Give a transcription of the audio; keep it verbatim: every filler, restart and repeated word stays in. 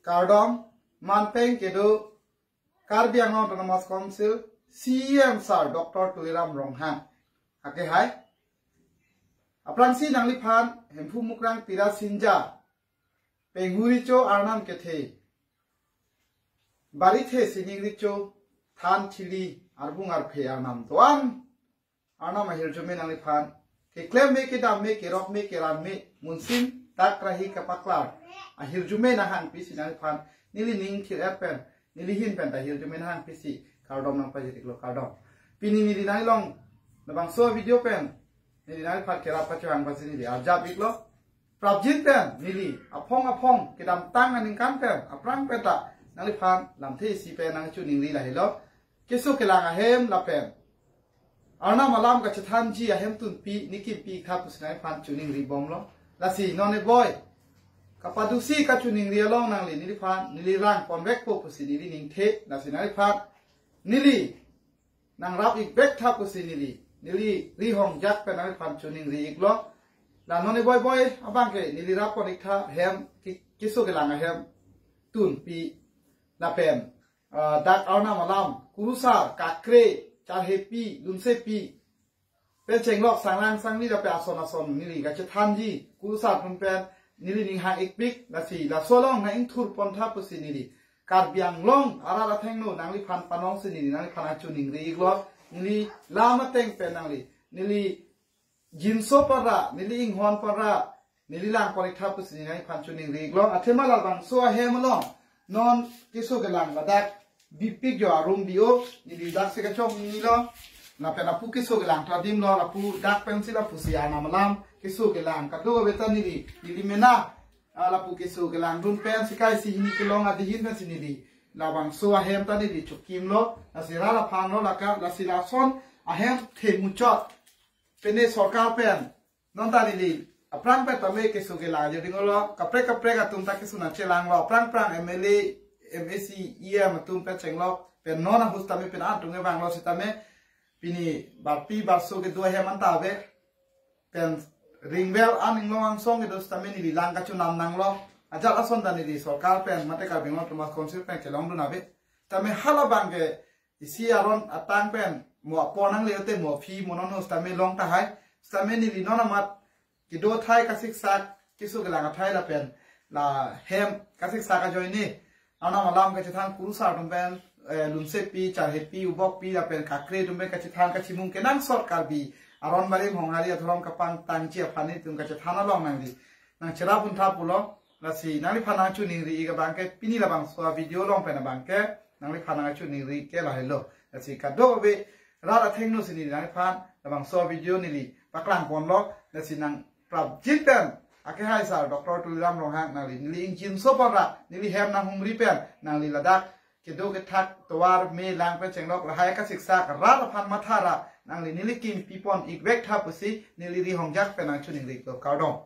Kardom, manpeng kedo Karbi Anglong Autonomous Council C E M sir Doctor Tuliram Ronghang. Ake hai. Aphrangsi nangliphan Hemphu Mukrang Pira Sinja, Penghu Recho Arnam Kethe, Barithe Sining Recho, Than Thili Arbung Arphe Arnam Doan Arnam ahirjume nangliphan keklem me, kedam me, kerok me, keran me, munsin dak rahi kapaklar ahirjume nanghangpi si nangliphan neli ning thir-et pen, neli hin pen ta ahirjume nanghangpi si kardom nangpajir-iklo, kardom. Pini neli nanglong labangso video pen neli nangliphan kerap kachehang pasi neli arjap-iklo. Prapjin pen neli aphong aphong kedamtang aningkan pen aphrang pen ta nangliphan lamthe isi pen nangchiningri lahelo. Keso kelang ahem lapen Arnam alam kachethanji ahemtunpi ne kimpi-ik tha pusi nangliphan chiningri bomlo. Lasi non eboi kapadusi kachiningri along nangli neliphan neli rang ponvekpo pusi neli ningthe. Lasi nangliphan neli nangrap-ik vek tha pusi neli, neli rihong jak pen nangliphan chiningri-iklo. La non eboi boi abangke neli rap pon-ik tha hem ki-, keso kelang ahem tunpi lapen, ah, dak Arnam alam, kurusar, kakre, charhepi, lunsepi, pen chenglok, sanglang sangli lapen ason ason neli kachethanji kurusar atum pen neli ning hang-ikpik. Lasi laso along nang-ingthur pon tha pusi neli Karbi Anglong arat athengno nangliphan panong si neli nangliphan nangchiningri-iklo. Neli lam ateng pen nangli, neli jinso para, neli inghon para neli lang pon-ik tha pusi neli nangliphan chiningri-iklo. Athema labangso ahem along non keso kelang ladak bipik jo arum bi-o, neli dak si kachok nilo. Lapen lapu keso kelang ta dimlo, lapu dak pensi lapusi Arnam alam keso kelang kadokave ta neli, neli mena, ah, lapu keso kelangdun pensi kaisi hini kelong adihin pensi neli labangso ahem ta neli chokimlo. Lasi rat aphanlo laka, lasi lason ahem themuchot pene sorkar pen non ta neli aphrang pen tame keso kelang jo dinglo, kaprek kaprek atum ta keso nangchelanglo, aphrang aphrang M L A, M A C, E M atum pen chenglok pen non ahut tame pen an atum kevanglo sitame pini barpi barso kedo ahem anta ave pen ringvel an inglong angsong kedo sitame neli lang kachonam nanglo. Ajat ason ta neli sorkar pen mate Karbi Anglong Autonomous Council pen kelongdun ave. Tame halabangke isi aron atang pen mo apor nangle te mo aphi mo non sitame long tahai. Sitame neli non amat kedo athai kasiksak, keso kelang athai lapen la hem kasiksak ajoine Arnam alam kachethan kurusar atum pen, eh, lunsepi, charhepi, ubokpi lapen kakre atum pen kachethan kachimung kenangsot Karbi aron barim honghari adhorom kapangtangji aphan nelitum kachethan along nangli nangcherap un tha pulo. Lasi nangliphan nangchiningri-ik abangke pini labangso avideo along pen abangke nangliphan nangchiningri ke lahelo. Lasi kadokave rat athengno si neli nangliphan labangso avideo neli paklang ponlo. Lasi nang prapjin pen ake hai sir Doctor Tuliram Ronghang nangli neli ingjinso para neli hem nanghumri pen nangli ladak kedo kethak tovar me lang pen chenglok lahai kasiksak rat aphan matha ra nangli neli kimpi pon-ik vek tha pusi neli rihong jak pen nangchiningri-iklo, kardom.